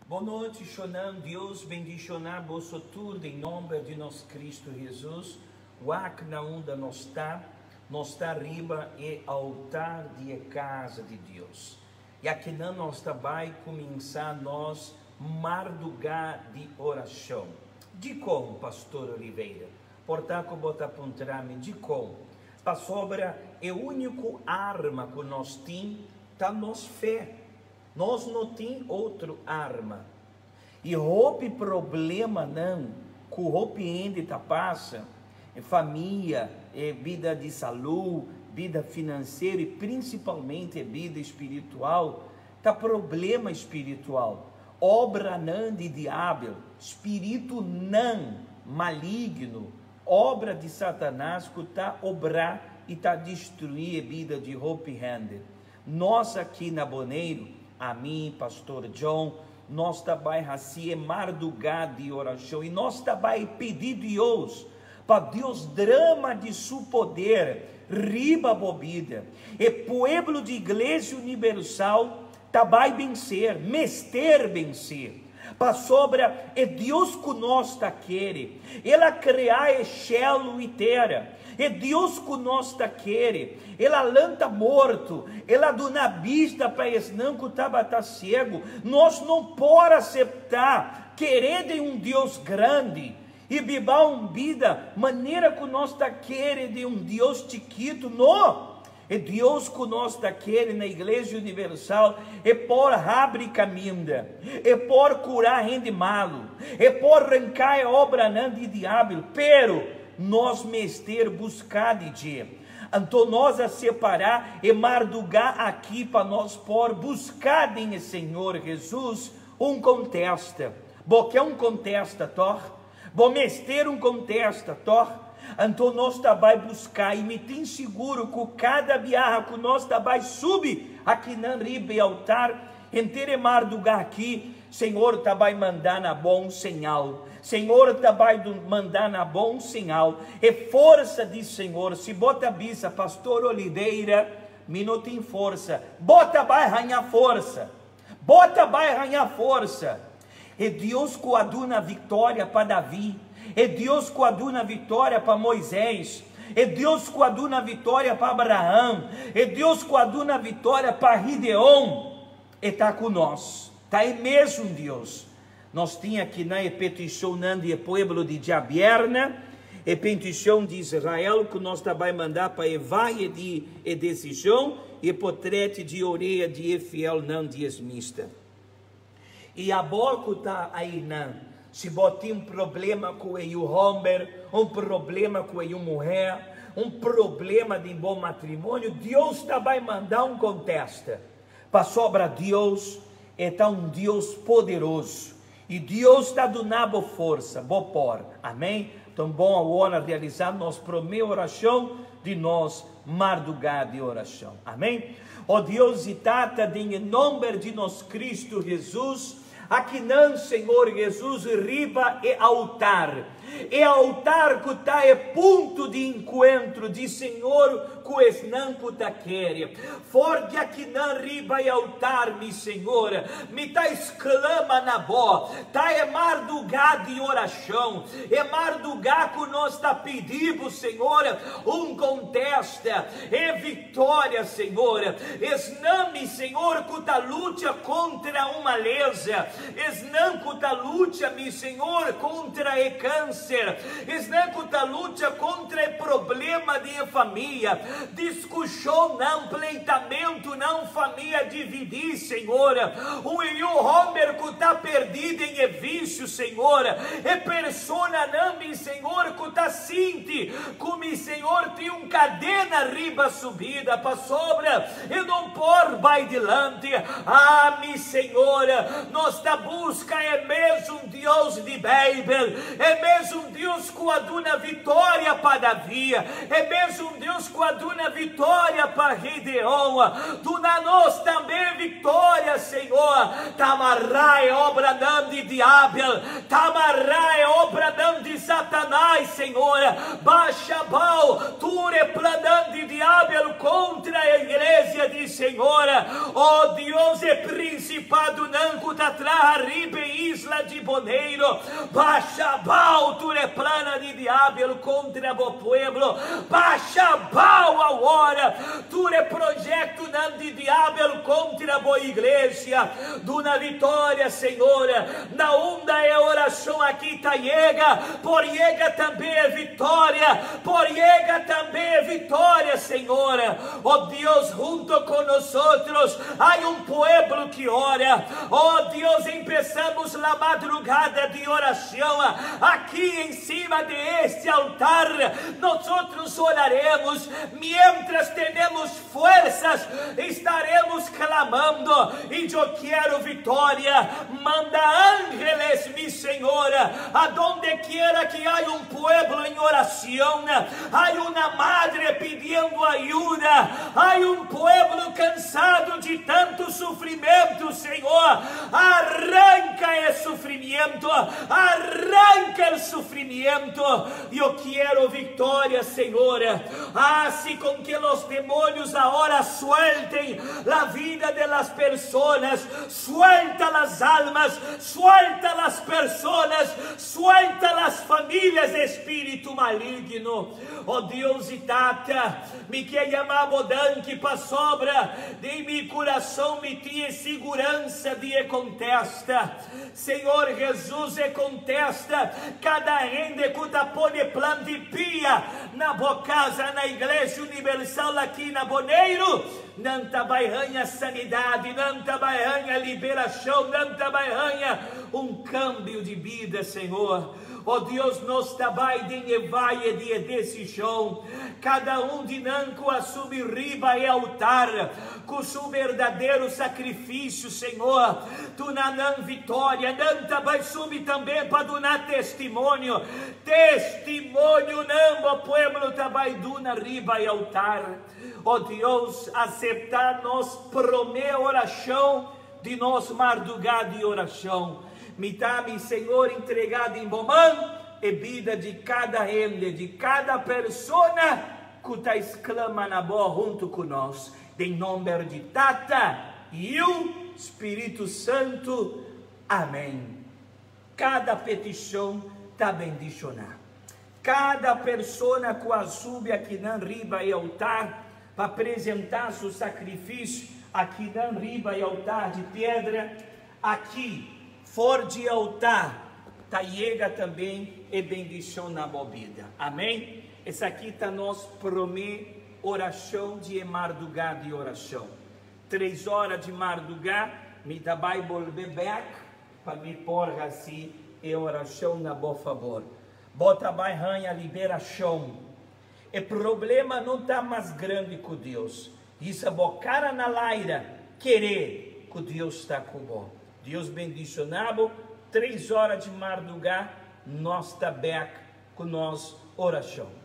Bon nochi, Shonan. Dios bendishoná boso tur den nòmber di nos Kristu Hesus. Wak na unda nos ta. Nos ta riba e altar di e kas di Dios. I akinan nos ta bai kuminsá nos mardugá di orashon. Dikon, Pastor Oliveira? Por ta ku bo ta puntra mi dikon. Pasobra e úniko arma ku nos tin ta nos fe. Nos no tin otro arma. I hopi problemanan ku hopi hende ta pasa, e famia, e bida di salú, bida finansiero i prinsipalmente e bida spiritual, ta problema spiritual, obranan di diabel, spiritunan maligno, obra di Satanas ku ta obrá i ta destruí e bida di hopi hende. Nos aki na Boneiru, ami, Pastor John, nos ta bai hasi e mardugá di orashon i nos ta bai pidi Dios pa Dios drama di su poder riba bo bida. E pueblo di Iglesia Universal ta bai benser, mester benser, pasobra e Dios ku nos ta kere, El a krea e shelu i tera. E Dios ku nos ta kere, El a lanta morto, El a duna bista pa esnan ku tabata siegu. Nos no por aseptá kere den un Dios grandi i biba un bida manera ku nos ta kere den un Dios chikitu. No! E Dios ku nos ta kere na Iglesia Universal e por habri kaminda, e por kura hende malu, e por ranká e obranan di diabel, pero nos mester buska di dje. Anto nos a separá e mardugá aki pa nos por buska den e Señor Hesus un kontesta. Bo ke un kontesta, tòg? Bo mester un kontesta, tòg? Anto nos ta bai buska i mi tin sigur ku kada biaha ku nos ta bai subi akinan riba e altar, henter e mardugá aki, Señor ta bai manda na bo un señal. Señor ta bai manda na bo un señal. E forsa di Señor, si bo ta bisa, Pastor Oliveira, mi no tin forsa. Bo ta bai haña forsa. Bo ta bai haña forsa. E Dios ku a duna viktoria pa Davi, e Dios ku a duna viktoria pa Moisés, e Dios ku a duna viktoria pa Abraham, e Dios ku a duna viktoria pa Gideon, e ta ku nos. Ta e mesun Dios. Nos tin akinan e petishonnan di e pueblo di djabièrnè, e petishon di Israel ku nos ta bai manda pa e vaye di e desishon i e potrèt di orea di e fielnan diesmista. I abo ku ta einan, si bo tin un problema ku e yu hòmber, un problema ku e yu muhé, un problema den bo matrimonio, Dios ta bai manda un kontesta. Pasobra Dios e ta un Dios poderoso i Dios ta duna bo forsa, bo por. Amèn. Ta un bon awor a realisá nos promé orashon di nos mardugá di orashon. Amèn. O Dios i Tata, den e nomber di nos Cristo Jesus, akinan, Señor Jesus, riba e altar, e altar cu ta e punto di encuentro di Señor cu esnan cu ta kere. For di akinan riba e altar, mi Señor, mi ta exclama na Bo, ta e mardugá di oracion, e mardugá cu nos ta pidi Bo, Señor, un contesta, e victoria, Señor. Esnan, mi Señor, cu ta lucha contra un maleza, esnan cu ta lucha, mi Señor, contra e cáncer, esnan cu ta lucha contra e problema di e famia, discusionnan, pleitamentonan, famia dividí, Señor. Un yu homber cu ta perdí den e vicio, Señor. E personanan, mi Señor, cu ta sinti cu mi Señor tin un cadena riba su bida pasobra e no por bai dilanti. Ah, mi Señor, nos ta busca e mesun Dios di Bijbel, e mesun Dios cu a duna victoria pa David, e mesun Dios cu a duna victoria pa Gideon. Duna nos tambe victoria, Señor. Ta amarra e obranan di diabel, ta amarra e obranan di Satanás, Señor. Basha abao tur e plannan di diabel contra e iglesia di Señor. Oh Dios, e principal. Principadonan ku ta traha riba e isla di Boneiru, basha abao tur e plannan di diabel kontra bo pueblo, basha abao awor tur e proyektonan di diabel kontra bo iglesia. Duna vitoria, Señor, na unda e orashon aki ta yega, por yega tambe e vitoria, por yega tambe e vitoria, Señor. Oh Dios, hunto con nosotros hay un pueblo que ora. Oh Dios, empezamos la madrugada de oración aquí encima de este altar. Nosotros oraremos mientras tenemos fuerzas, estaremos clamando. Y yo quiero victoria. Manda ángeles, mi Señor, a donde quiera que haya un pueblo en oración, hay una madre pidiendo ayuda, hay un pueblo cansado de tanto sufrimiento, Señor. Arranca el sufrimiento, arranca el sufrimiento. Yo quiero victoria, Señor. Así con que los demonios ahora suelten la vida de las personas, suelta las almas, suelta las personas, suelta las familias, espíritu maligno. Oh Dios y Tata, mi ke yama bo danki pasobra den mi kurason mi tin e siguransa di e kontesta. Señor Jesus e kontesta kada hende ku ta pone plan di pia na bo casa na Iglesia Universal aki na Boneiru. Nan ta bai haña sanidad, nan ta bai haña liberashon, nan ta bai haña un kambio di bida, Señor. Oh Dios, nos ta bai den e vaye di e desishon. Kada un di nan ku a subi riba e altar ku su berdadero sakrifisio, Señor, duna nan vitoria. Nan ta bai subi tambe pa duna testimonio. Testimonio nan bo pueblo ta bai duna riba e altar. Oh Dios, aseptá nos promé orashon di nos mardugá di orashon. Mi ta, mi Señor, entregá den bo man e bida di kada hende, di kada persona ku ta esklama na bo huntu ku nos. Den nomber di Tata, Yu, Spiritu Santu. Amèn. Kada petishon ta bendishoná. Kada persona ku a subi akinan riba e altar pa presentá su sakrifisio akinan riba e altar di piedra, aki for di e altar ta yega tambe e bendishon na bo bida. Amèn. Esaki ta nos promé orashon di e mardugá di orashon. Tres ora di mardugá mi ta bai bolbe bèk pa mi por hasi e orashon na bo fabor. Bo ta bai haña liberashon. E problema no ta mas grandi ku Dios. Hisa bo kara na laira, kere ku Dios ta ku bo. Dios bendishoná bo. Tres ora di mardugá nos ta bèk ku nos orashon.